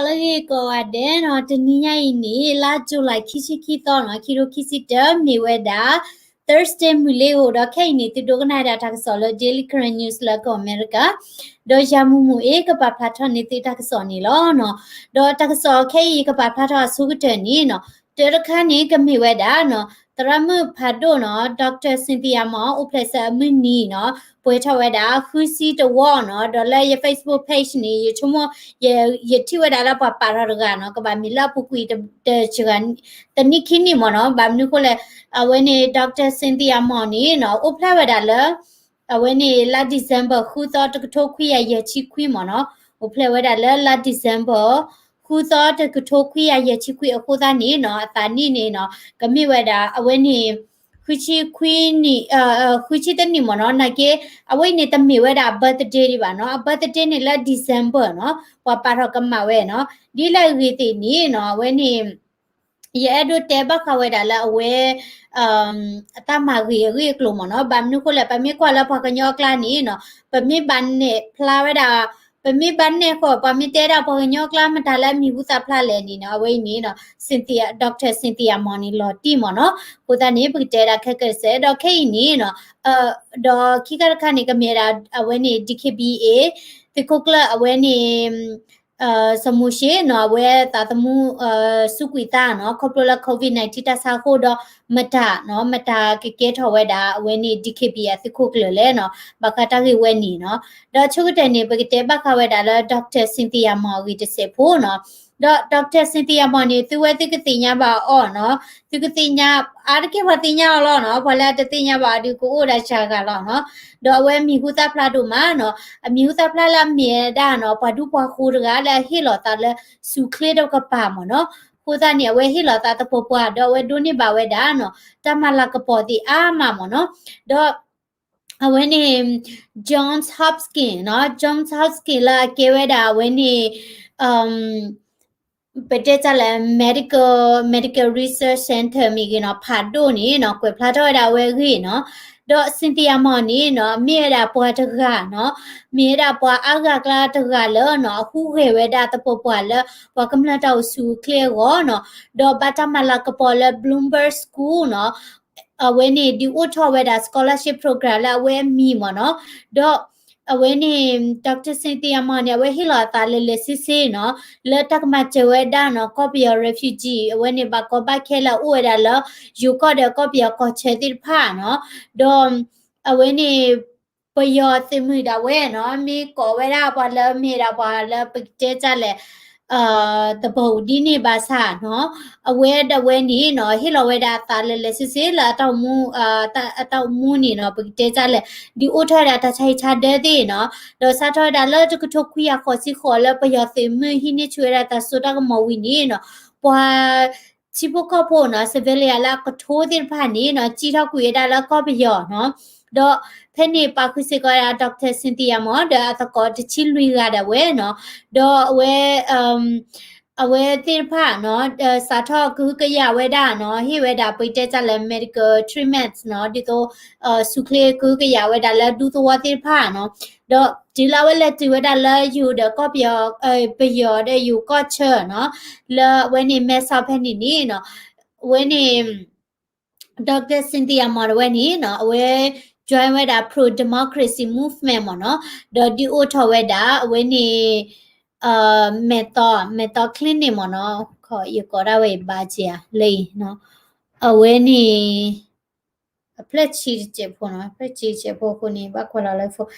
လၢဂ့ၤကိးဂၤဒဲးနီၤ, တနံၤညါအံၤန့ၣ် လါ July ခံဆံခံသီနီၤ, ခံကထိခံဆံတၢ မ့ၢ်ဝဲဒၣ် Thursday မုၢ်လ့ၤဧိၤ, ဒီးခဲအံၤန့ၣ် သုဒိကနၣ်ဝဲဒၣ်တၢ်ကစီၣ်လၢ Daily Karen News လၢကီၢ်အမဲရကၤ, ဒီးယၤမူမူအ့ ကပာ်ဖျါထီၣ်န့ၢ်သုတၢ်ကစီၣ်န့ၣ်လီၤနီၤ. ဒီးတၢ်ကစီၣ်ခဲအံၤ ယကပာ်ဖျါထီၣ်အဆိကတၢၢ်န့ၣ်နီၤ, တၢတခါန့ၣ် ကမ့ၢ်ဝဲဒၣ်နီၤ, သရၣ်မုၣ်ဖးဒိၣ်နီၤ, Doctor Cynthia Mao အိၣ်ဖျဲၣ်ဆၢအမုၢ်နံၤနီၤ, ပှဲၤထီၣ်ဝဲဒၣ် ဃုဆံတဝီနီၤ, ဒီးလၢယ Facebook page န့ၣ် ယဆိကမိၣ် ယ ယထံၣ်ဝဲဒၣ်လၢပှၤပာ်ထီၣ်တဂၤနီၤ, ကဘၣ်မ့ၢ်လၢအပူၤကွံာ်တစှၤ တနံၣ်ခံနံၣ်မ့ၢ်နီၤ, ဘၣ်မနုၤဃိလဲၣ်, အဝဲန့ၣ် Doctor Cynthia Mao န့ၣ်နီၤ, အိၣ်ဖျဲၣ်ဝဲဒၣ်လၢ အဝဲန့ၣ် လါ December ဃုသီ တကထိခွံကယၤယဲၢ်ဆံခွံမ့ၢ်နီၤ, အိၣ်ဖျဲၣ်ဝဲဒၣ်လၢလါ December ဃုသီ တကထိခွံကယၤယဲၢ်ဆံခွံအဃိသတးန့ၣ်နီၤ, အသးနံၣ်န့ၣ်နီၤ, ကမ့ၢ်ဝဲဒၣ် အဝဲန့ၣ် ဃုဆံခွံနံၣ်, ဃုဆံတနံၣ်မ့ၢ်နီၤ, နာ်က့ အဝဲအံၤန့ၣ်တမ့ၢ်ဝဲဒၣ် birthday ဒံးဘၣ်နီၤ, အ birthday န့ၣ်လၢ December နီၤ, ပှၤပာ်ထီၣ်ကမၣ်ဝဲနီၤ, ဒ်လဲၣ်အဂ့ၢ်သ့ၣ်န့ၣ်နီၤ, အဝဲန့ၣ် ယအဲၣ်ဒိးတဲဘၣ်ဃးဝဲဒၣ်လၢအဝဲ အတၢ်မၤဂ့ၤအဂ့ၢ်အကျိၤမ့ၢ်နီၤ, ဘၣ်မနုၤဃိလဲၣ်, ပမ့ၢ်ကွၢ်လၢပှၤကညီအကျါန့ၣ်နီၤ, ပမ့ၢ်ဘၣ်နဲၣ်ဖျါဝဲဒၣ်, ပမ့ၢ်ဘၣ်နဲၣ်ဃီ ပှၤမ့ၢ်တဲဒၣ်ပှၤကညီအကျါမတၤလၢအမံၤဟူသၣ်ဖျါလဲၣ်န့ၣ်နီၤ, အဝဲအံၤန့ၣ်နီၤ, Cynthia, Doctor Cynthia Mao န့ၣ်လီၤတံၢ်မ့ၢ်နီၤ, အဃိသတးန့ၣ် ပကတဲဒၣ်ခဲကဲးစဲး, ဒီးခဲအံၤန့ၣ်နီၤ, ဒီးခံခါတခါန့ၣ် ကမ့ၢ်ဝဲဒၣ် အဝဲန့ၣ် D K B A သုးခိၣ်ကျၢၢ်အဝဲန့ၣ် စီၤမိၤၡ့နီၤ, အဝဲသးသမူ စူးကွံာ်သးနီၤ, ခီဖျိလၢ COVID nineteen တၢ်ဆါအဃိဒီး မတၤနီၤ, မတၤကကဲထီၣ်ဝဲဒၣ် အဝဲန့ၣ် D K B A သုးခိၣ်ကျၢၢ်လဲၣ်နီၤ, ဘၣ်ဃးတၢ်ဂ့ၢ်ဝဲန့ၣ်နီၤ. ဒီးဆိကတၢၢ်န့ၣ် ပကတဲဘၣ်ဃးဝဲဒၣ်လၢ Doctor Cynthia Mao အဂ့ၢ်တစဲးဖိနီၤ. ဒီး Doctor Cynthia Mao န့ၣ် သုဝဲသုကသ့ၣ်ညါဘၣ်အီၤနီၤ, သုကသ့ၣ်ညါ, အါတက့ၢ်ပှၤသ့ၣ်ညါအီၤလီၤနီၤ, ပှၤလၢအတသ့ၣ်ညါဘၣ်အီၤဒီး ကအိၣ်ဒၣ်စှၤဂၤလီၤနီၤ. ဒီးအဝဲမံၤဟူသၣ်ဖျါဒိၣ်မးနီၤ, အမံၤဟူသၣ်ဖျါလၢအမ့ၢ်ဝဲဒၣ်နီၤ, ပှၤဒူပှၤဃိၤတဂၤလၢအဟ့ၣ်လီၤသးလၢ ဆူၣ်ချ့တကပၤမ့ၢ်နီၤ. အဃိသတးန့ၣ် အဝဲဟ့ၣ်လီၤသးသပှၢ်ပှၢ် ဒီးအဝဲဒိးန့ၢ်ဘၣ်ဝဲဒၣ်နီၤ, တၢ်မၤလၤကပီၤသ့ၣ်အါမးမ့ၢ်နီၤ. ဒီး အဝဲန့ၣ် Johns Hopkins နီၤ, Johns Hopkins လၢအကဲဝဲဒၣ်အဝဲန့ၣ် ပတဲတၢ်လဲၣ် medical, medical research center မ့ၢ်ဂ့ၤနီၤ, ဖးဒိၣ်န့ၣ်နီၤ, ကွဲးဖျါထီၣ်ဝဲဒၣ်အဝဲအဂ့ၢ်နီၤ. ဒီး Cynthia Mao န့ၣ်နီၤ, မ့ၢ်ဝဲဒၣ်ပှၤတဂၤနီၤ, မ့ၢ်ဝဲဒၣ်ပှၤအါဂၤအကျါတဂၤလၢနီၤ, အဟူးဂဲၤဝဲဒၣ်သပှၢ်ပှၢ်လၢ ပှၤကမျၢၢ်တၢ်အိၣ်ဆူၣ်အိၣ်ချ့အဂီၢ်နီၤ, ဒီးဘၣ်တၢ်မၤလၤကပီၤလၢ Bloomberg School နီၤ, အဝဲန့ၣ် ဒုးအိၣ်ထီၣ်ဝဲဒၣ် scholarship program လၢအဝဲအမံၤမ့ၢ်နီၤ. ဒီး အဝဲန့ၣ် Doctor Cynthia Mao န့ၣ် အဝဲဟ့ၣ်လီၤအသးလဲၤလဲၤဆ့ဆ့နီၤ, လၢတၢ်ကမၤစၢၤဝဲဒၣ်နီၤ, ကီၢ်ပယီၤ refugee အဝဲန့ၣ် ဘၣ်ကီဘၣ်ခဲလၢအအိၣ်ဝဲဒၣ်လၢ ယိၤကီၢ်ဒီးကီၢ်ပယီၤကီၢ်ဆၢသ့ၣ်တဖၣ်နီၤ. ဒီး အဝဲန့ၣ် ပယီၤသုးမုၢ်ဒၣ်ဝဲနီၤ, မ့ၢ်ကိးဝဲဒၣ်ပှၤလၢမ့ၢ်ဒၣ်ပှၤလၢပကတဲတၢ်လဲၣ် သဘီဝူၤဒ်န့ၣ်ဘၣ်ဆၣ်နီၤ, အဝဲဒၣ်ဝဲန့ၣ်နီၤ, ဟ့ၣ်လီၤဝဲဒၣ်အသးလဲၤလဲၤဆ့ဆ့လၢအတၢ်အိၣ်မူ, အတၢ်အိၣ်မူန့ၣ်နီၤ, ပကတဲတၢ်လဲၣ်, ဒုးအိၣ်ထီၣ်ဝဲဒၣ်တၢ်ဆါဟံၣ်ဆါဒၢသ့ၣ်နီၤ. ဒီးစးထီၣ်ဝဲဒၣ်လၢတကထိခွံကယၤဃိးဆံဃိး လၢပယီၤသုးမုၢ်ဟံးန့ၢ်ဆူၣ်ဝဲဒၣ်တၢ်စိတၢ်ကမီၤဝံၤန့ၣ်နီၤ, ပှၤ ထံဖိကီၢ်ဖိနီၤ, civilian လၢအကထိသ့ၣ်တဖၣ်န့ၣ်နီၤ, စံၣ်ထီၣ်ကွံာ်ဝဲဒၣ်လၢကီၢ်ပယီၤနီၤ. ဒီးဖဲန့ၣ်ပာ်ဃုာ်စ့ၢ်ကီးဝဲဒၣ် Doctor Cynthia Mao ဒီးအသကိးတဆံလွံၢ်ဂၤဒၣ်ဝဲနီၤ. ဒီးအဝဲ အဝဲသ့ၣ်တဖၣ်နီၤ, စးထီၣ်ကဟုကယာ်ဝဲဒၣ်နီၤ, ဟ့ၣ်ဝဲဒၣ်ပတဲတၢ်လၢ medical treatments နီၤ, ဒ်သိး ဆူၣ်ချ့ကဟုကယာ်ဝဲဒၣ်လၢဒူသဝီသ့ၣ်တဖၣ်နီၤ. ဒီးတုၤလၢအဝဲလဲၤတုၤဝဲဒၣ်လၢယိၤဒီးကီၢ်ပယီၤ, ပယီၤဒီးယိၤကီၢ်ဆၢနီၤ, လၢအဝဲန့ၣ် မဲဆီးဖဲန့ၣ်န့ၣ်နီၤ, အဝဲန့ၣ် Doctor Cynthia Mao တဝဲန့ၣ်နီၤ, အဝဲ join ဝဲဒၣ် pro democracy movement မ့ၢ်နီၤ, ဒီးဒုးအိၣ်ထီၣ်ဝဲဒၣ် အဝဲန့ၣ် mental, mental clinic မ့ၢ်နီၤ, ယကိးဒၣ်ဝဲအံၤဘၣ်က့ၤဧါ လၢအံၤနီၤ, အဝဲန့ၣ် အဖျၢၣ်ဆံတစဲးဖိနီၤ, အဖျၢၣ်ဆံတစဲးဖိအဃိန့ၣ် ဘၣ်ကွၢ်လီၤလၢ phone,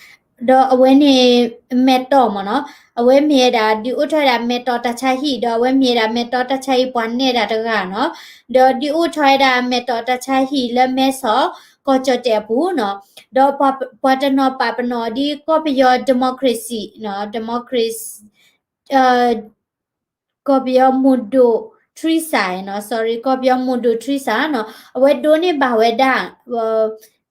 ဒီးအဝဲန့ၣ် mental မ့ၢ်နီၤ, အဝဲမ့ၢ်ဝဲဒၣ် ဒုးအိၣ်ထီၣ်ဝဲဒၣ် mental တၢ်ဆါဟံၣ်, ဒီးအဝဲမ့ၢ်ဝဲဒၣ် mental တၢ်ဆါဟံၣ်ပှၤနဲၣ်တၢ်တဂၤနီၤ, ဒီးဒုးအိၣ်ထီၣ်ဝဲဒၣ် mental တၢ်ဆါဟံၣ်လၢမဲဆီး ကီၢ်ကၠီၣ်တဲၣ်အပူၤနီၤ, ဒီးပှၤတနီၤပာ်ပနီၣ်ဒ်ကီၢ်ပယီၤ democracy နီၤ, democracy ကီၢ်ပယီၤမိၢ်ဒိၣ် Theresa နီၤ, sorry, ကီၢ်ပယီၤမိၢ်ဒိၣ် Theresa နီၤ, အဝဲဒိးန့ၢ်ဘၣ်ဝဲဒၣ်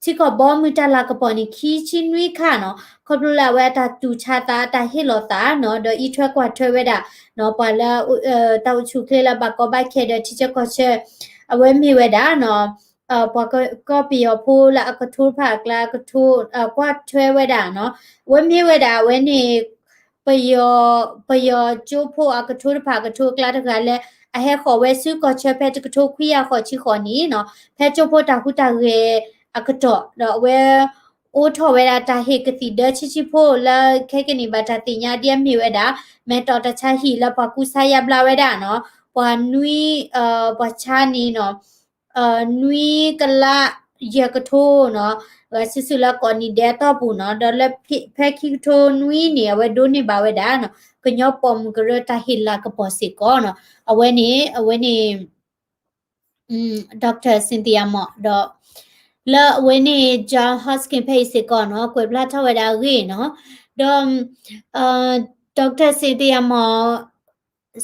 ထံကီၢ်ဘီမုၢ်တၢ်လၤကပီၤန့ၣ် ခံဆံနွံခါနီၤ, ခီဖျိလၢအဝဲအတၢ်တူၢ်ဆါသး အတၢ်ဟ့ၣ်လီၤသးနီၤ, ဒီးအံးထွဲကွၢ်ထွဲဝဲဒၣ်နီၤ, ပှၤလၢ တၢ်အိၣ်ဆူၣ်အိၣ်ချ့လၢဘၣ်ကီဘၣ်ခဲဒီးထံဆၢကီၢ်ဆၢ, အဝဲမ့ၢ်ဝဲဒၣ်နီၤ, ပှၤကီၢ်ပယီၤဖိလၢအကထိတဖၣ်အကျါ အကထိ ကွၢ်ထွဲဝဲဒၣ်နီၤ, အဝဲမ့ၢ်ဝဲဒၣ် အဝဲန့ၣ် ပယီၤ ပယီၤကၠိဖိအကထိတဖၣ် အကထိအကျါတဂၤလၢ အဟဲဃီၤဝဲဆူကီၢ်ဆၢဖဲတကထိခွံကယၤဃိးဆံဃိးန့ၣ်နီၤ, ဖဲကၠိဖိတၢ်ဟူးတၢ်ဂဲၤအကတီၢ် ဒီးအဝဲ အိးထီၣ်ဝဲဒၣ်တၢ်ဟ့ၣ်ကသံၣ်ဒၢဆံဆံဖိလၢခဲကနံၣ်ဘၣ်တၢ်သ့ၣ်ညါဒ်အမ့ၢ်ဝဲဒၣ် မဲာ်တီၢ်တၢ်ဆါဟံၣ်လၢပှၤကူစါယါဘျါဝဲဒၣ်နီၤ, ပှၤနွံ ပှၤဆါန့ၣ်နီၤ နွံကလးယဲၢ်ကထိနီၤ, ဂၤစုာ်စုာ်လၢကိးနံၣ်ဒဲးအတီၢ်ပူၤနီၤ, ဒီးလၢဖဲခံကထိနွံန့ၣ် အဝဲဒိးန့ၢ်ဘၣ်ဝဲဒၣ်နီၤ ကညီပိာ်မုၣ်ကရၢတၢ်ဟ့ၣ်လၤကပီၤစ့ၢ်ကီးနီၤ, အဝဲန့ၣ် အဝဲန့ၣ် Doctor Cynthia Mok ဒီး လၢအဝဲန့ၣ် John Hopkins ဖဲအံၤစ့ၢ်ကီးနီၤ ကွဲးဖျါထီၣ်ဝဲဒၣ်အဂ့ၢ်နီၤ, ဒီး Doctor Cynthia Mok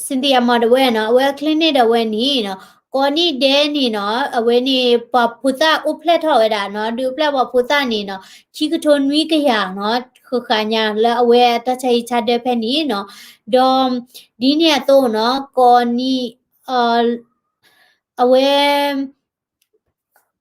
Cynthia Mok ဒၣ်ဝဲနီၤ အဝဲအချ့န့ၣ် ဒၣ်ဝဲန့ၣ်နီၤ ကိးနံၣ်ဒဲးန့ၣ်နီၤ အဝဲန့ၣ် ပှၤဖိသၣ်အိၣ်ဖျဲၣ်ထီၣ်ဝဲဒၣ်နီၤ ဒုးအိၣ်ဖျဲၣ်ပှၤဖိသၣ်န့ၣ်နီၤ ခံကထိနွံကယၤနီၤ ဃၣ်ဃၣ်ညါလၢအဝဲတၢ်ဆါဟံၣ်ဆါဒၢဖဲန့ၣ်နီၤ, ဒီး ဒ်န့ၣ်အသိးနီၤ ကိးနံၣ် အဝဲ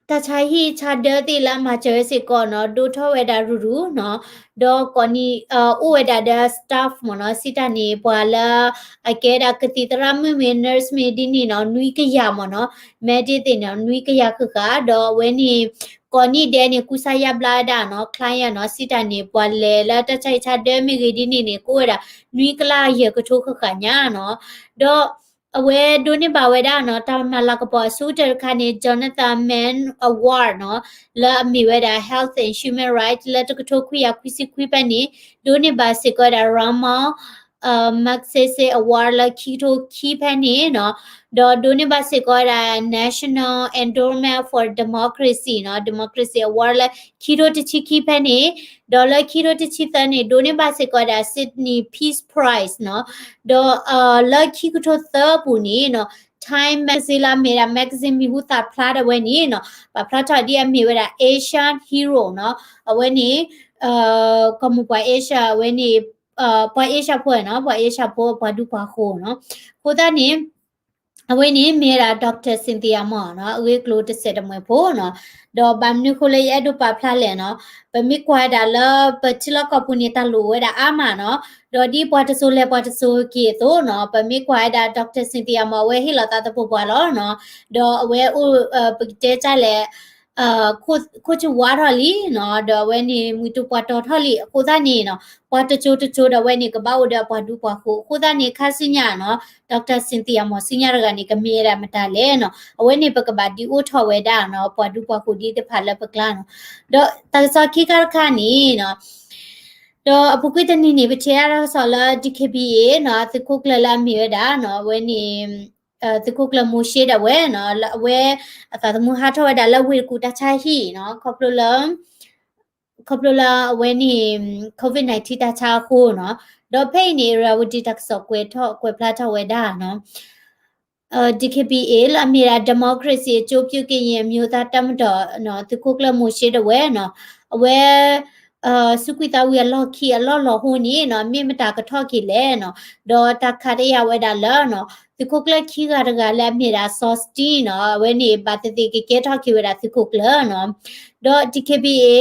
တၢ်ဆါဟံၣ်ဆါဒၢသ့ၣ်လၢအမၤစၢၤဝဲစ့ၢ်ကီးနီၤ ဒိၣ်ထီၣ်ဝဲဒၣ်ရူၤရူၤနီၤ, ဒီးကိးနံၣ် အိၣ်ဝဲဒၣ်ဒီး staff မ့ၢ်နီၤ စံးတၢ်န့ၣ် ပှၤလၢ အကဲဒၣ်ကသံၣ်သရၣ်မုၣ်မ့ၢ် nurse မ့ၢ်ဒ်န့ၣ်နီၤ နွံကယၤမ့ၢ်နီၤ medic သ့ၣ်န့ၣ် နွံကယၤဃၣ်ဃၣ် ဒီးအဝဲန့ၣ် ကိးနံၣ်ဒဲးန့ၣ် ကူစါယါဘျါဝဲဒၣ်နီၤ client နီၤ စံးတၢ်န့ၣ် ပှၤလဲၤလၢတၢ်ဆါဟံၣ်ဆါဒၢမ့ၢ်ဂ့ၤဒ်န့ၣ်န့ၣ် ကအိၣ်ဝဲဒၣ် နွံကလးယဲၢ်ကထိဃၣ်ဃၣ်ညါနီၤ, ဒီး အဝဲဒိးန့ၢ်ဘၣ်ဝဲဒၣ်နီၤ တၢ်မၤလၤကပီၤအဆိကတၢၢ်တခါန့ၣ် Jonathan Mann Award နီၤ လၢအမ့ၢ်ဝဲဒၣ် Health and Human Rights လၢတကထိခွံကယၤခွံဆံခွံဖဲန့ၣ် ဒိးန့ၢ်ဘၣ်စ့ၢ်ကီးဝဲဒၣ် Ramon Magsaysay Award လၢခံကထိခံဖဲန့ၣ်နီၤ, ဒီးဒိးန့ၢ်ဘၣ်စ့ၢ်ကီးဝဲဒၣ် National Endowment for Democracy နီၤ Democracy Award လၢခံကထိတဆံခံဖဲန့ၣ်, ဒီးလၢခံကထိတဆံသၢန့ၣ် ဒိးန့ၢ်ဘၣ်စ့ၢ်ကီးဝဲဒၣ် Sydney Peace Prize နီၤ, ဒီး လၢခံကထိသၢအပူၤန့ၣ်နီၤ Time Magazine လၢအမ့ၢ်ဒၣ် magazine မံၤဟူသၣ်ဖျါဒၣ်ဝဲန့ၣ်နီၤ ပာ်ဖျါထီၣ်ဒ်အမ့ၢ်ဝဲဒᣣ် Asian Hero နီၤ, အဝဲန့ၣ် ကီၢ်မိၢ်ပှၢ် Asia အဝဲန့ၣ် ပှၤ Asia ဖိနီၤ ပှၤ Asia ဖိ ပှၤဒူပှၤဃိၤနီၤ, အဃိသတးန့ၣ် အဝဲန့ၣ်မ့ၢ်ဝဲဒၣ် Doctor Cynthia Mok နီၤ အဂ့ၢ်ကျိၤတစဲးတမှဲၤဖိနီၤ, ဒီးဘၣ်မနုၤအဃိလၢယအဲၣ်ဒိးပာ်ဖျါလဲၣ်နီၤ, ပမ့ၢ်ကွၢ်ဝဲဒၣ်လၢ ပထံလီၢ်ကီၢ်ပူၤန့ၣ် တၢ်လိၣ်ဝဲဒၣ်အါမးနီၤ, ဒီးဒ်ပှၤတစိၤလဲၤပှၤတစိၤက့ၤအသိးနီၤ, ပမ့ၢ်ကွၢ်ဝဲဒၣ် Doctor Cynthia Mok အဝဲဟ့ၣ်လီၤသးသပှၢ်ပှၢ်လီၤနီၤ, ဒီးအဝဲအိၣ် ပကတဲတၢ်လဲၣ် ခိၣ်ဆူၣ်ဝါထီၣ်လံနီၤ, ဒီးအဝဲန့ၣ် မုၢ်တူၢ်ပှၢ်တီၤထီၣ်လံ, အဃိသတးန့ၣ်နီၤ ပှၤတစိၤတစိၤဒီးအဝဲန့ၣ် ကဘၣ်အိၣ်ဒီးပှၤဒူပှၤဃိၤ, အဃိသတးန့ၣ် ခါဆူညါနီၤ Doctor Cynthia Mok ဆူညါတဂၤန့ၣ် ကမ့ၢ်ဝဲဒၣ်မတၤလဲၣ်နီၤ, အဝဲန့ၣ် ပကဘၣ်ဒုးအိၣ်ထီၣ်ဝဲဒၣ်နီၤ ပှၤဒူပှၤဃိၤဒ်တဖၣ်လၢပကျါနီၤ, ဒီးတၢ်ကစီၣ်ခံခါတခါန့ၣ်နီၤ ဒီးအပူၤကွံာ်တနံၤန့ၣ် ပထံၣ်တၢ်ကစီၣ်လၢ DKBA နီၤ သုးခိၣ်ကျၢၢ်လၢအမ့ၢ်ဝဲဒၣ်နီၤ အဝဲန့ၣ် သုးခိၣ်ကျၢၢ်မိၤၡ့ဒၣ်ဝဲနီၤ လၢအဝဲ အသးသမူဟးထီၣ်ဝဲဒၣ်လၢဝ့ၢ်တကူၣ်တၢ်ဆါဟံၣ်နီၤ ခီဖျိလၢ ခီဖျိလၢအဝဲန့ၣ် COVID nineteen တၢ်ဆါအဃိနီၤ, ဒီးဖဲအံၤန့ၣ် ရၤဝတံၤတၢ်ကစီၣ်ကွဲးထီၣ် ကွဲးဖျါထီၣ်ဝဲဒၣ်နီၤ DKBA လၢအမ့ၢ်ဒၣ် Democracy အကျိုးပြုကရင်အမျိုးသားတပ်မတော်နီၤ သုးခိၣ်ကျၢၢ်မိၤၡ့ဒၣ်ဝဲနီၤ အဝဲ စူးကွံာ်သးဝံၤအလီၢ်ခံအလီၢ်လီၢ်ဟိန့ၣ်နီၤ မ့ၢ်မတၤကထီၣ်က့ၤလဲၣ်နီၤ, ဒီးတၢ်ခးတယာ်ဝဲဒၣ်လၢနီၤ သုးခိၣ်ကျၢၢ်ခံဂၤတဂၤလၢအမ့ၢ်ဒၣ် စီၤစတံနီၤ အဝဲန့ၣ် ဘၣ်သ့ၣ်သ့ၣ်ကကဲထီၣ်က့ၤဝဲဒၣ်သုးခိၣ်ကျၢၢ်နီၤ, ဒီး DKBA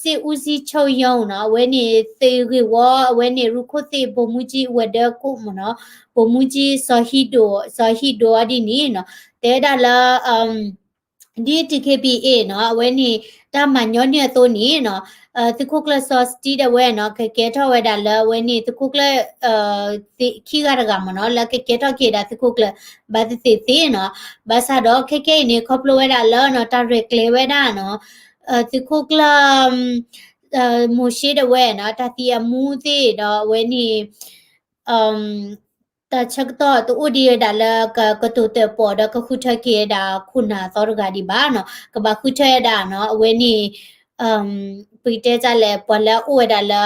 စစ်ဦးစီးချုပ်ရုံးနီၤ အဝဲန့ၣ် သုးဂ့ၢ်ဝီ အဝဲန့ၣ် ရူးခိၣ်သ့ၣ် ဗိုလ်မှူးကြီး ဝဲၤဒၢကိၣ်မ့ၢ်နီၤ ဗိုလ်မှူးကြီး စီၤဟံးဒိၣ် စီၤဟံးဒိၣ်အီၤဒ်န့ၣ်နီၤ တဲဝဲဒၣ်လၢ ဒ် DKBA နီၤ အဝဲန့ၣ် တၢ်မၤညီနုၢ်အသိးန့ၣ်နီၤ သုးခိၣ်ကျၢၢ်စီၤစတံဒၣ်ဝဲနီၤ ကကဲထီၣ်ဝဲဒၣ်လၢအဝဲန့ၣ် သုးခိၣ်ကျၢၢ် ခံဂၤတဂၤမ့ၢ်နီၤ လၢကကဲထီၣ်က့ၤဒၣ်သုးခိၣ်ကျၢၢ် ဘၣ်သ့ၣ်သ့ၣ်သ့နီၤ, ဘၣ်ဆၣ်ဒီးခဲကဲအံၤန့ၣ် ခီဖျိဝဲဒၣ်လၢနီၤ တၢ်ရဲၣ်ကျဲၤဝဲဒၣ်နီၤ သုးခိၣ်ကျၢၢ် မိၤၡ့ဒၣ်ဝဲနီၤ တၢ်သံအမူသ့ၣ်ဒီးအဝဲန့ၣ် တၢ်ဆၢကတီၢ်တအိၣ်ဒံးဝဲဒၣ်လၢကကတိၤတၢၣ်ပီၣ်ဒီးကဃုထၢက့ၤဝဲဒၣ်ခိၣ်နၢ်အသီတဂၤဒံးဘၣ်နီၤ, ကဘၣ်ဃုထၢဝဲဒၣ်နီၤ အဝဲန့ၣ် ပကတဲတၢ်လဲၣ် ပှၤလၢအအိၣ်ဝဲဒၣ်လၢ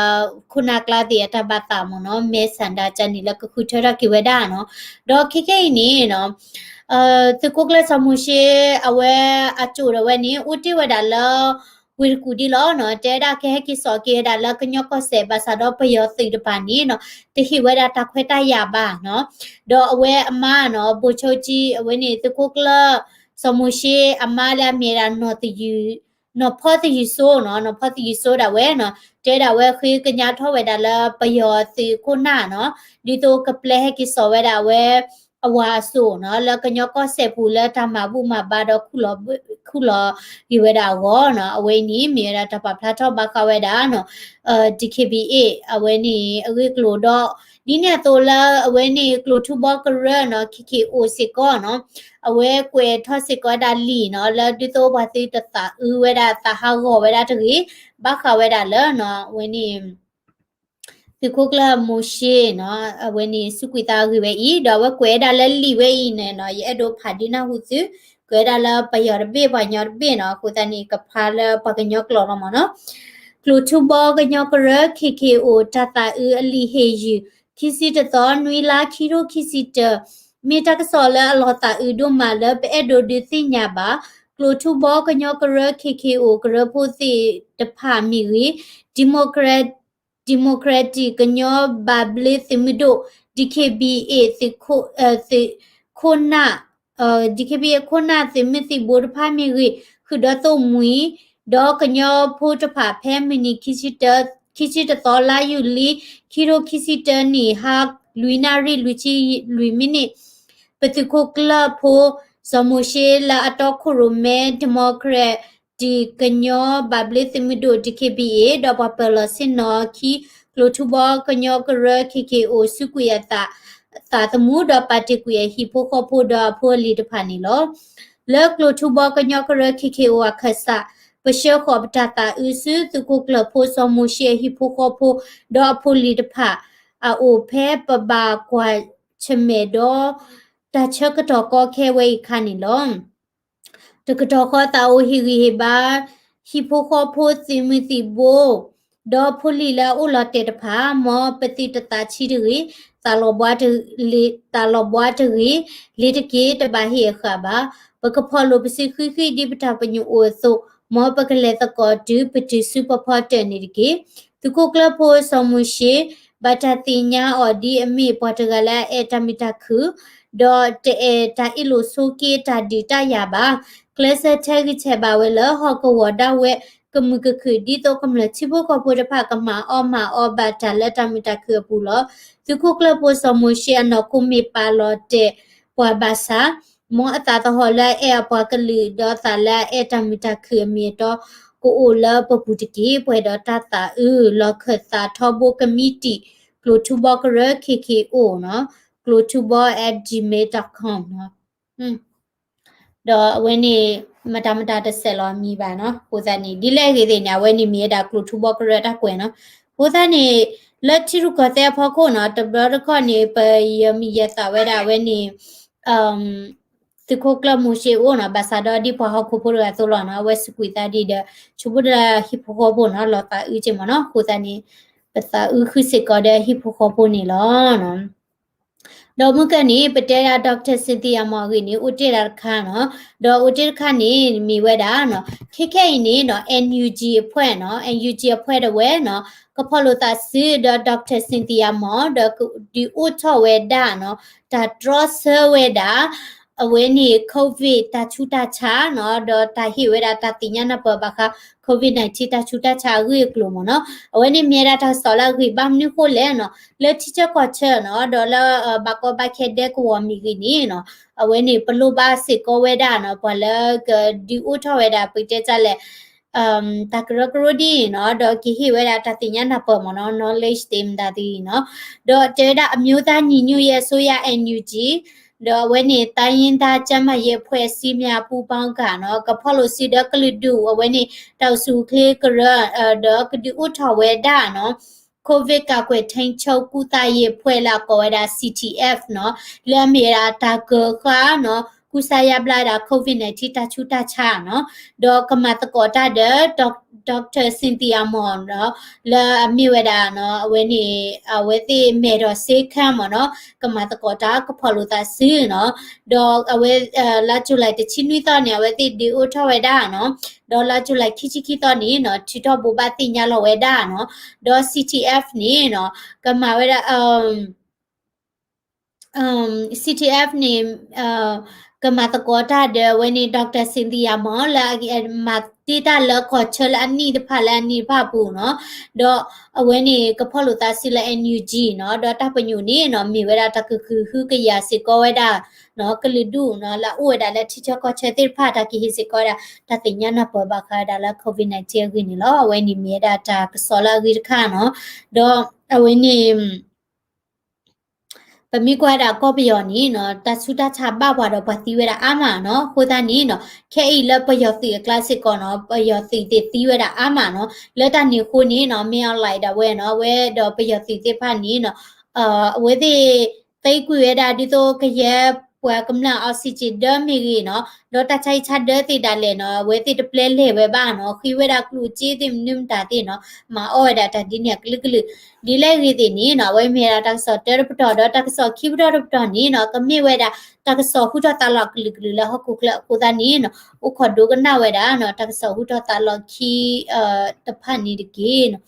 ခိၣ်နၢ်ကျါသ့ၣ်အတၢ်ဘၣ်သးမ့ၢ်နီၤ မဲာ်ဆန္ဒကျါန့ၣ်လၢကဃုထၢထီၣ်က့ၤဝဲဒၣ်နီၤ, ဒီးခဲကဲအံၤန့ၣ်နီၤ သုးခိၣ်ကျၢၢ်စီၤမိၤၡ့ အဝဲအစိၣ်ဒၣ်ဝဲန့ၣ် အိၣ်တ့ၢ်ဝဲဒၣ်လၢ ဝ့ၢ်တကူၣ်ဒံးလီၤနီၤ, တဲဝဲဒၣ်ကဟဲက့ၤစိာ်က့ၤဝဲဒၣ်လၢကညီကီၢ်စဲၣ် ဘၣ်ဆၣ်ဒီးပယီၤသုးတဖၣ်န့ၣ်နီၤ တဟ့ၣ်ဝဲဒၣ်တၢ်ခွဲးတၢ်ယာ်ဘၣ်နီၤ, ဒီးအဝဲအမါနီၤ ဘိၣ်ဆိကၠံ အဝဲန့ၣ် သုးခိၣ်ကျၢၢ်စီၤမိၤၡ့ အမါလၢအမ့ၢ်ဝဲဒၣ်နီၢ်သယုၢ် နီၢ်ဖီသယုၢ်စိနီၤ, နီၢ်ဖီသယုၢ်စိဒၣ်ဝဲနီၤ, တဲဒၣ်ဝဲဃ့ကညးထီၣ်ဝဲဒၣ်လၢပယီၤသုးခိၣ်နၢ်နီၤ, ဒ်သိးကပျဲဟဲက့ၤစိာ်ဝဲဒၣ်ဝဲ အဝၤအစိၣ်နီၤ, လၢကညီကီၢ်စဲၣ်ပူၤလၢတၢ်မၤဘူၣ်မၤဘါဒီးခူၣ်လီၤဂ့ၤဝဲဒၣ်အဂီၢ်နီၤ, အဝဲအံၤန့ၣ် မ့ၢ်ဝဲဒၣ်တၢ်ပာ်ဖျါထီၣ်ဘၣ်ဃးဝဲဒၣ်နီၤ, အ DKBA အဝဲန့ၣ် အဂ့ၢ်ကျိၤဒီး ဒ်န့ၣ်အသိးလၢအဝဲန့ၣ် ကျိၤထူဘီကရၢနီၤ, ခ့ခ့အိၣ်စ့ၢ်ကီးနီၤ, အဝဲကွဲးထီၣ်စ့ၢ်ကီးဝဲဒၣ်လံာ်နီၤ, လၢဒ်သိးပှၤသုတသးအုးဝဲဒၣ် သးဟးဂီၤဝဲဒၣ်တဂ့ၤ, ဘၣ်ဃးဝဲဒၣ်လၢနီၤ, အဝဲန့ၣ် သုးခိၣ်ကျၢၢ်မိၤၡ့နီၤ, အဝဲန့ၣ်စူးကွံာ်သးအဂ့ၢ်ဝဲအံၤ, ဒီးအဝဲကွဲးဝဲဒၣ်လၢလံာ်ဝဲအံၤန့ၣ်နီၤ, ယအဲၣ်ဒိးဖးဒုးနၢ်ဟူသု, ကွဲးဝဲဒၣ်လၢပယီၤတဘ့ၣ် ပှၤကညီတဘ့ၣ်နီၤ, အဃိသတးန့ၣ် ကဖးလၢပှၤကညီကျိာ်လီၤမ့ၢ်နီၤ. ကျိၤထူဘီကညီကရၢ ခ့ခ့အိၣ် တၢ်သးအုးအလံာ်ဟ့ၣ်ယုၢ် ခံဆံတသီ နွံလါ ခံထိခံဆံတၢ မ့ၢ်တၢ်ကစီၣ်လၢအလီၤသးအုးဒိၣ်မးလၢပအဲၣ်ဒိးဒုးသ့ၣ်ညါဘၣ်, ကျိၤထူဘီကညီကရၢ ခ့ခ့အိၣ် ကရၢဖိသ့ၣ်တဖၣ်မ့ၢ်ဂ့ၤ, Democrat Democratic ကညီဘၣ်ဘျ့သုးမုၢ်ဒိၣ် DKBA သုးခိၣ် သုးခိၣ်နၢ် DKBA ခိၣ်နၢ်သုးမုၢ်သံၣ်ဘိတဖၣ်မ့ၢ်ဂ့ၤ, ဃုာ်ဒီးသိၣ်မှံၤ ဒီးကညီဖိတဖၣ်ဖဲမုၢ်နံၤ ခံဆံတသီ လါယူၤလံ ခံထိခံဆံတၢနံၣ် ဟါလွံၢ်နၣ်ရံၣ် လွံၢ်ဆံလွံၢ်မံးနံး, ပသုးခိၣ်ကျၢၢ်ဖိ စီၤမိၤၡ့လၢအတီခိၣ်ရိၣ်မဲ Democratic ကညီဘၣ်ဘျ့သုးမုၢ်ဒိၣ် DKBA ဒီးပှၤပၢၤလီၢ်ဆ့ၣ်နီၤခံ ကျိၤထူဘီကညီကရၢ ခ့ခ့အိၣ် စူးကွံာ်အသးသမူ ဒီးပာ်တ့ၢ်ကွံာ်အဟံၣ်ဖိဃီဖိဒီးအဖိအလံၤတဖၣ်န့ၣ်လီၤ. လၢကျိၤထူဘီကညီကရၢ ခ့ခ့အိၣ်အခၢၣ်စး ပဆှၢဃီၤပတၢ်သးအုးဆူ သုးခိၣ်ကျၢၢ်ဖိစီၤမိၤၡ့အဟံၣ်ဖိဃီဖိ ဒီးအဖိအလံၤတဖၣ် အအိၣ်ဖဲပဘၣ်ကွၢ်ဆၢၣ်မဲာ်ဒီး တၢ်ဆၢကတီၢ်ကီခဲဝဲအံၤအခါန့ၣ်လီၤ. တကတီၢ်ဃီသးအိၣ်ဟ့ၣ်ဂံၢ်ဟ့ၣ်ဘါ ဟံၣ်ဖိဃီဖိသုးမုၢ်သံၣ်ဘိ ဒီးဖိလံၤလၢအအိၣ်လီၤတဲာ်တဖၣ် မ်ပသုးတသးဆံးတဂ့ၤ, သးလီၤဘှါတဂ့ၤ, လ့ၤတက့ၢ်, တဘၣ်ဟ့ၣ်အဃၣ်ဘၣ်. ပကဖီၣ်လိာ်ပစုဃံဃံဒ်ပတၢ်ပညိၣ်အိၣ်အသိး, မ်ပကလဲၤသကိးတုၤပတုၤဆူပဖီတၢၣ်န့ၣ်တက့ၢ်. သုးခိၣ်ကျၢၢ်ဖိစီၤမိၤၡ့ ဘၣ်တၢ်သ့ၣ်ညါအီၤဒ်အမ့ၢ်ပှၤတဂၤလၢအအဲၣ်တၢ်မုာ်တၢ်ခုၣ် ဒီးတအဲၣ်တၢ်အ့ၣ်လိာ်ဆိးက့တၢ်ဒုးတၢ်ယၤဘၣ်. ကျဲးစၢးထဲဂံၢ်ထဲဘါဝဲလၢဟီၣ်ကဝီၤဒၣ်ဝဲ ကမုာ်ကခုၣ် ဒ်သိးကမျၢၢ်ထံဖိကီၢ်ဖိတဖၣ်ကမၤအီၣ်မၤအီဘၣ်တၢ်လၢတၢ်မုာ်တၢ်ခုၣ်အပူၤလီၤ. သုးခိၣ်ကျၢၢ်ဖိစီၤမိၤၡ့အနီၢ်ခိမ့ၢ်ပာ်လီၤတဲာ်ပှၤဘၣ်ဆၣ် မ်အသးသဟီၣ်လၢအအဲၣ်အပှၤကလုာ် ဒီးသးလၢအအဲၣ်တၢ်မုာ်တၢ်ခုၣ်အမ့ၢ်အတီ ကအိၣ်လၢပပူၤတက့ၢ်. ပှဲၤဒီးတၢ်သးအုး လီၢ်ခၢၣ်သးထီဘိကမံးတံာ် ကျိၤထူဘီကရၢ ခ့ခ့အိၣ်နီၤ, ကျိၤထူဘီ at gmail dot com နီၤ. ဒီးအဝဲန့ၣ် မတၤမတၤတဆဲးလီၤအမံၤဘၣ်နီၤ. အဃိသတးန့ၣ် ဒ်လဲၣ်ဂ့ၤသ့ၣ်န့ၣ် အဝဲန့ၣ်မ့ၢ်ဝဲဒၣ်ကျိၤထူဘီကရၢတၢ်ကွဲးနီၤ. အဃိသတးန့ၣ် လၢထံရူၢ်ကီၢ်သဲးအဖီခိၣ်နီၤ တဘျီတခီၣ်န့ၣ် ပယမံၤယသးဝဲဒၣ်အဝဲန့ၣ် သုးခိၣ်ကျၢၢ်မိၤၡ့အိၣ်နီၤ, ဘၣ်ဆၣ်ဒီးဒ်ပှၤဟီၣ်ခိၣ်ဖိတဂၤအသိးလီၤနီၤ, အဝဲစူးကွံာ်သးဒ်ဒီး ဆိကမိၣ်ဒၣ်ဟံၣ်ဖိဃီဖိနီၤ လီၤသးအုးက့မ့ၢ်နီၤ. အဃိသတးန့ၣ် ပသးအုးဃုာ်စ့ၢ်ကီးဒီးဟံၣ်ဖိဃီဖိန့ၣ်လီၤ. ဒီးမုၢ်ကၢၢ်န့ၣ် ပတဲဒၣ် Doctor Cynthia Mao အဂ့ၢ်န့ၣ် အိၣ်တ့ၢ်ဒၣ်တခါနီၤ, ဒီးအိၣ်တ့ၢ်တခါန့ၣ် မ့ၢ်ဝဲဒၣ်နီၤ, ခဲခဲအံၤန့ၣ်နီၤ NUG အဖွဲ့နီၤ, NUG အဖွဲ့ဒၣ်ဝဲနီၤ ကဖီၣ်လိာ်သးစုဒီး Doctor Cynthia Mao ဒီးဒုးအိၣ်ထီၣ်ဝဲဒၣ်နီၤ တၢ်တြီဆၢဝဲဒၣ် အဝဲန့ၣ် COVID တၢ်ဆူးတၢ်ဆါနီၤ, ဒီးတၢ်ဟ့ၣ်ဝဲဒၣ်တၢ်သ့ၣ်ညါနၢ်ပၢၢ်ဘၣ်ဃး COVID nineteen တၢ်ဆူးတၢ်ဆါအဂ့ၢ်အကျိၤမ့ၢ်နီၤ. အဝဲန့ၣ်မ့ၢ်ဝဲဒၣ်တၢ်ကစီၣ်လၢအဂ့ၢ်ဘၣ်မနုၤဃိလဲၣ်နီၤ, လၢထံဆၢကီၢ်ဆၢနီၤ, ဒီးလၢဘၣ်ကီဘၣ်ခဲဒဲကဝီၤမ့ၢ်ဂ့ၤန့ၣ်နီၤ, အဝဲန့ၣ် ပလိၣ်ဘၣ်စ့ၢ်ကီးဝဲဒၣ်နီၤ ပှၤလၢကဒုးအိၣ်ထီၣ်ဝဲဒၣ် ပတဲတၢ်လဲၣ် တၢ်ကရၢကရိဒ်အံၤနီၤ, ဒီးကဟ့ၣ်ဝဲဒၣ်တၢ်သ့ၣ်ညါနၢ်ပၢၢ်မ့ၢ်နီၤ, knowledge သ့ၣ်မတၤသ့ၣ်နီၤ, ဒီးတဲဝဲဒၣ် အမျိုးသားညီညွတ်ရေးအစိုးရ NUG ဒီးအဝဲန့ၣ် တိုင်းရင်းသားကျန်းမာရေးအဖွဲ့အစည်းများပူးပေါင်းကနီၤ, ကဖီၣ်လိာ်စုဒီးကလုာ်ဒူၣ် အဝဲန့ၣ် တၢ်အိၣ်ဆူၣ်အိၣ်ချ့ကရၢ, ဒီးကဒုးအိၣ်ထီၣ်ဝဲဒၣ်နီၤ COVID ကာကွယ်ထိန်းချုပ်ကုသရေးအဖွဲ့ လၢအကိးဝဲဒၣ် CTF နီၤ, လၢအမ့ၢ်ဝဲဒၣ်တၢ်ကၢၤဃာ်နီၤ ကူစါယါဘျါဒၣ် COVID nineteen တၢ်ဆူးတၢ်ဆါနီၤ, ဒီးကမၤသကိးတၢ်ဒီး Doctor Cynthia Mao နီၤ, လၢအမ့ၢ်ဝဲဒၣ်နီၤ အဝဲန့ၣ် အဝဲသ့ၣ်မဲာ်ဒီးစ့ခၢမ့ၢ်နီၤ, ကမၤသကိးတၢ်ကဖီၣ်လိာ်သးစုနီၤ, ဒီးအဝဲ လါ July တဆံနွံသီန့ၣ် အဝဲသ့ၣ်ဒုးအိၣ်ထီၣ်ဝဲဒၣ်နီၤ, ဒီးလါ July ခံဆံခံသီန့ၣ်နီၤ ထုးထီၣ်ဘိးဘၣ်သ့ၣ်ညါလီၤဝဲဒၣ်နီၤ, ဒီး CTF န့ၣ်နီၤ ကမၤဝဲဒၣ် CTF န့ၣ် ကမၤသကိးတၢ်ဒီးအဝဲန့ၣ် Doctor Cynthia Mao လၢအမၤ တ့တၢ်လၢကီၢ်ဆၢလၢအနံၣ်တဖၣ်လၢအနံၣ်တဖၣ်အပူၤနီၤ, ဒီးအဝဲန့ၣ်ကဖီၣ်လိာ်သးစုလၢ NUG နီၤ, ဒီးတၢ်ပညိၣ်န့ၣ်နီၤ မ့ၢ်ဝဲဒၣ်တၢ်ကဟုကယာ်စ့ၢ်ကီးဝဲဒၣ် ကလုာ်ဒူၣ်နီၤ လၢအအိၣ်ဝဲဒၣ်လၢထံဆၢကီၢ်ဆၢသ့ၣ်တဖၣ် တၢ်ကဟ့ၣ်စ့ၢ်ကီးဝဲဒၣ် တၢ်သ့ၣ်ညါနၢ်ပၢၢ်ဘၣ်ဃးဝဲဒၣ်လၢ COVID nineteen အဂ့ၢ်န့ၣ်လီၤ. အဝဲန့ၣ်မ့ၢ်ဝဲဒၣ်တၢ်ကစီၣ်လၢအဂ့ၤတခါနီၤ, ဒီးအဝဲန့ၣ် ပမ့ၢ်ကွၢ်ဝဲဒၣ်ကီၢ်ပယီၤန့ၣ်နီၤ တၢ်ဆူးတၢ်ဆါဘၣ်ပှၤဒီးပှၤသံဝဲဒၣ်အါမးနီၤ, အဃိသတးန့ၣ်နီၤ ခဲအံၤလၢပယီၤသုးအကျါစ့ၢ်ကီးနီၤ ပယီၤသုးသ့ၣ်သံဝဲဒၣ်အါမးနီၤ, လၢတၢ်န့ၣ်အဃိန့ၣ်နီၤ မင်းအောင်လှိုင် ဒၣ်ဝဲနီၤ အဝဲဒီးပယီၤသုးသ့ၣ်တဖၣ်န့ၣ်နီၤ အဝဲသ့ၣ် သံကွံာ်ဝဲဒၣ်ဒ်သိး ကယဲၢ်ပှၤကမျၢၢ် oxygen ဒၢမ့ၢ်ဂ့ၤနီၤ, ဒီးတၢ်ဆါဟံၣ်ဆါဒၢသ့ၣ်ဒၣ်လဲာ်နီၤ အဝဲသ့ၣ်တပျဲလဲၤဝဲဘၣ်နီၤ, ဃ့ဝဲဒၣ်ကျိၣ်စ့သ့ၣ်မနုၤမတၤသ့ၣ်နီၤ, မၤအီၣ်ဝဲဒၣ်တၢ်ဒ်န့ၣ်အကလုာ်ကလုာ်, ဒ်လဲၣ်ဂ့ၤသ့ၣ်န့ၣ်နီၤ အဝဲမ့ၢ်ဝဲဒၣ်တၢ်ကစီၣ်တၢတပတီၢ် ဒီးတၢ်ကစီၣ်ခံပတီၢ်တပတီၢ်န့ၣ်နီၤ ကမ့ၢ်ဝဲဒၣ် တၢ်ကစီၣ်ဟူထီၣ်သးလီၤကလုာ်ကလုာ်လၢဟီၣ်ခိၣ်ချၢအဃိသတးန့ၣ်နီၤ အိၣ်ခိးဒိကနၣ်ဝဲဒၣ်နီၤ တၢ်ကစီၣ်ဟူထီၣ်သးလီၤခံ တဖၣ်န့ၣ်တက့ၢ်နီၤ.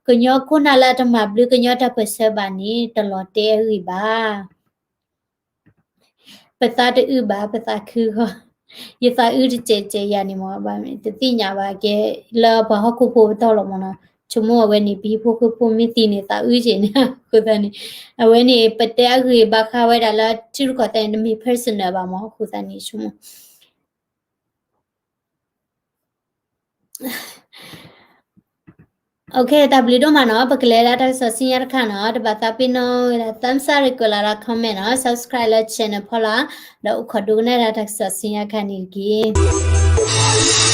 ကညီခိၣ်နၢ်လၢအတမၤဘျုးကညီတၢ်ပၢၢ်ဆၢဘၣ်န့ၣ် တလီၤတဲာ်အဂ့ၢ်ဘၣ်. ပသးတအုးဘၣ် ပသးခုဂီၢ်, ယသးအုးတစဲးစဲးယၤန့ၣ်မ့ၢ် ဘၣ်မ့ၢ်တသ့ၣ်ညါဘၣ်ကဲ လၢပှၤဟီၣ်ခိၣ်ဖိပတီၢ်လီၤမ့ၢ်နီၤ, ဆိကမိၣ်အဝဲန့ၣ် ပဟံၣ်ဖိဃီဖိမ့ၢ်သံန့ၣ် သးအုးက့ၤန့ၣ် အဃိသတးန့ၣ် အဝဲန့ၣ် ပတဲအဂ့ၢ်ဘၣ်ဃးဝဲဒၣ်လၢထံရူၢ်ကီၢ်သဲးန့ၣ် တမ့ၢ် personal ဘၣ်မ့ၢ် အဃိသတးန့ၣ် ဆိကမိၣ် တၢ်ဘျုးဒိၣ်မးနီၤ, ပကလဲၤဒၣ်တၢ်ကစီၣ်ဆူညါတခါနီၤ, တဘၣ်သးပ့ၤနီၣ်ဝဲဒၣ် thumbs up ရ့ၣ် ကွဲးလီၤဒၣ် comment နီၤ, subscribe လၢ channel ဖီလာ်, ဒီးအိၣ်ခိးဒိကနၣ်ဒၣ်တၢ်ကစီၣ်ဆူညါတခါန့ၣ်တက့ၢ်.